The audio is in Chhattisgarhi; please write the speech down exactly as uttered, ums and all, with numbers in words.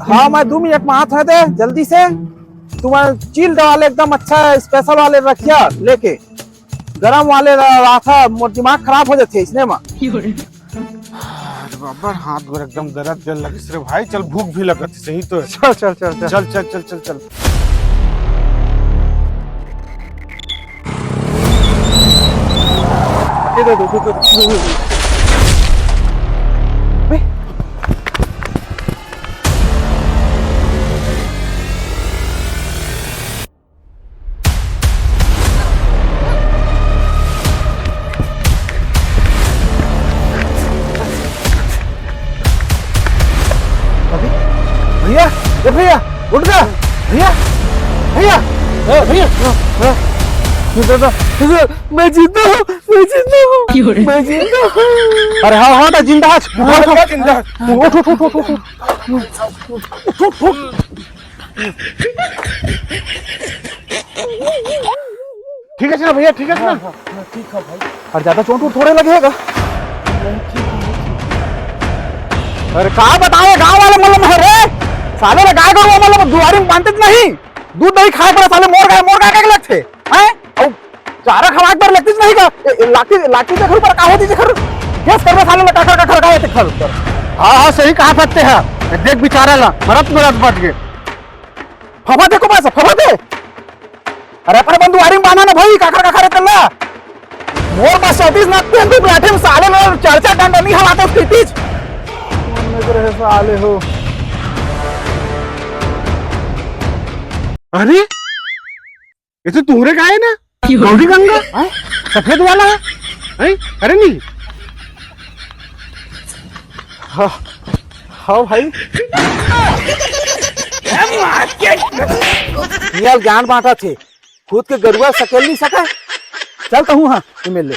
हाँ, मैं दू मिनट में आत हँव दे, जल्दी से। तुमन chilled वाले एकदम अच्छा special वाले रखिया लेके, गरम वाले ला-, लाथा, मोर दिमाग खराब हो जाथे इसने मा। अरे बाबा, हाथ गोड़ एकदम दर्द करे लगिस रे भाई। चल, भूख भी लगत हे, सही तो हे। चल, चल, चल, चल। चल, चल, चल, चल, चल। ये दे दो, दे दो, दे दो। अबे। अभी? भैया, ए भैया, उठ जा। भैया, भैया, ए भैया, ए, ए, ए, मैं जिंदा हूँ, मैं जिंदा हूँ, मैं जिंदा हूँ। अरे हाँ, हाँ, तो जिंदा है। उठ, उठ, उठ, उठ, उठ, उठ। उठ, उठ, उठ। ठीक है ना भैया, ठीक है ना? हाँ, हाँ, ठीक है भाई। अरे ज्यादा चोट वोट थोड़े लगे हे का? अरे का बतावे, गांव वाले मतलब है रे, साले ला गाय गरु मतलब दुआरी में बांधते नहीं, दूध नहीं खाए पर साले मोर गाय, मोर गाय का लगथे, हैं? अउ चारा खवाए बर लगतीस नहीं का? ए, ए, लाठी, लाठी देख ऊपर का होती देख। केस करबे साले ला कखर, कखर का होती खर ऊपर। हाँ, हाँ, सही कहा सकते हैं। देख बेचारा ला, मरत मरत बच गए। फफा देखो बस, फफा दे। अरे अपन बंधु आरी में बांधा ना भाई, कखर, कखर तेला। मोर पास चौतीस ना तेल दू लाठी में साले ला चार चार डंडा नहीं हलाते उसके तीज। कौन लग रहे साले हो? अरे ये तो तुहरे गाय हे ना, गौरी गंगा, हाँ? सफेद वाला हे, हैं? अरे नहीं। हाँ, हाँ भाई। नियल ज्ञान बांटथे, खुद के गरुवा सकेल नहीं सका। चल कहूँ हाँ, एम एल ए।